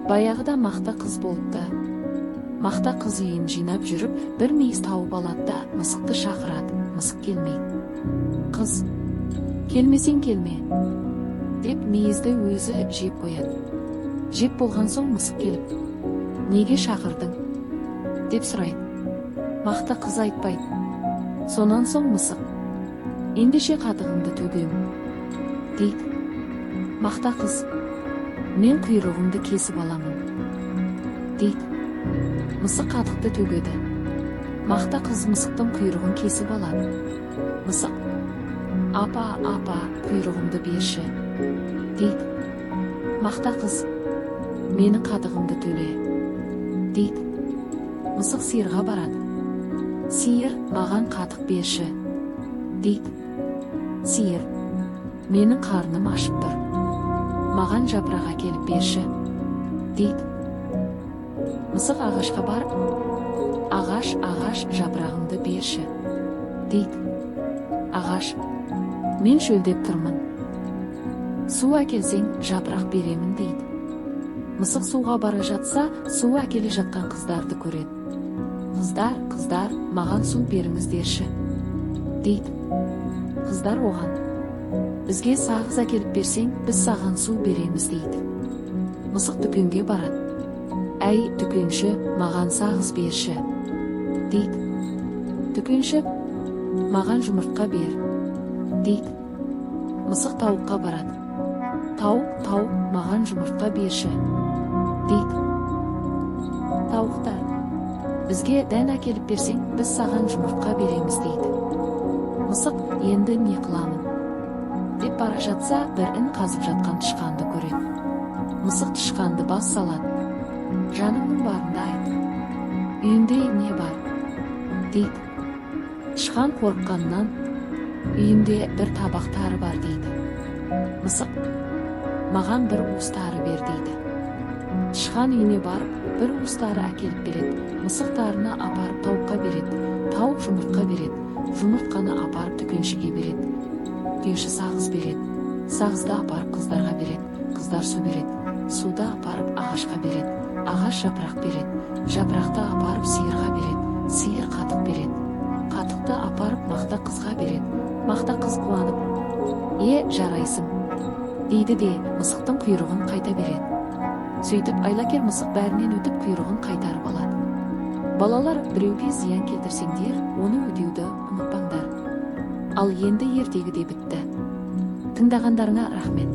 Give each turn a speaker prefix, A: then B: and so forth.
A: Баяғыда мақта қыз болыпты. Мақта қыз үйін жинап жүріп, бір мейіз тауып алады да, мысықты шақырады. Мысық келмейді. Қыз: «Келмесең, келме», – деп, мейізді өзі жеп қояды. Жеп болған соң мысық келіп: «Неге шақырдың?» – деп сұрайды. Мақта қыз айтпайды. Сонан соң мысық: «Ендеше қатығыңды төгемін», – дейді. Мақта қыз: «Мен құйрығыңды кесіп аламын», – дейді. Мысық қатықты төгеді. Мақта қыз мысықтың құйрығын кесіп алады. Мысық: «Апа, апа, құйрығымды берші», – дейді. Мақта қыз: «Менің қатығымды төле», – дейді. Мысық сиырға барады. «Сиыр, маған қатық берші», – дейді. Сиыр: «Менің қарным ашып тұр, маған жапырақ әкеліп берші», – дейді. Мысық ағашқа барып: «Ағаш, ағаш, жапырағыңды берші», – дейді. Ағаш: «Мен шөлдеп тұрмын, су әкелсең, жапырақ беремін», – дейді. Мысық суға бара жатса, су әкеле жатқан қыздарды көреді. «Қыздар, қыздар, маған су беріңіздерші», – дейді. Қыздар оған: «Бізге сағыз әкеліп берсең, біз саған су береміз», – дейді. Мысық дүкенге барады. «Әй, дүкенші, маған сағыз берші», – дейді. Дүкенші: «Маған жұмыртқа бер», – дейді. Мысық тауыққа барады. «Тауық, тауық, маған жұмыртқа берші», – дейді. Тауықтар: «Бізге дән әкеліп берсең, біз саған жұмыртқа береміз», – дейді. Мысық: «Енді не қыламын?» – деп бара жатса, бір ін қазып жатқан тышқанды көреді. Мысық тышқанды бас салады: «Жаныңның барында айт, үйіңде не бар?» – дейді. Тышқан қорыққаннан: «Үйімде бір табақ тары бар», – дейді. Мысық: «Маған бір уыс тары бер», – дейді. Тышқан үйіне барып, бір уыс тары әкеліп береді. Мысық тарыны апарып тауыққа береді. Тауық жұмыртқа береді. Жұмыртқаны апарып дүкеншіге береді. Дүкенші сағыз береді. Сағызды апарып қыздарға береді. Қыздар су береді. Суды апарып ағашқа береді. Ағаш жапырақ береді. Жапырақты апарып сиырға береді. Сиыр қатық береді. Қатықты апарып мақта қызға береді. Мақта қыз қуанып: «Е, жарайсың», – дейді де, мысықтың құйрығын қайта береді. Сөйтіп, айлакер мысық бәрінен өтіп, құйрығын қайтарып алады. Балалар, біреуге зиян келтірсеңдер, оны өтеуді ұмытпаңдар. Ал енді ертегі де бітті. Тыңдағандарыңа рахмет.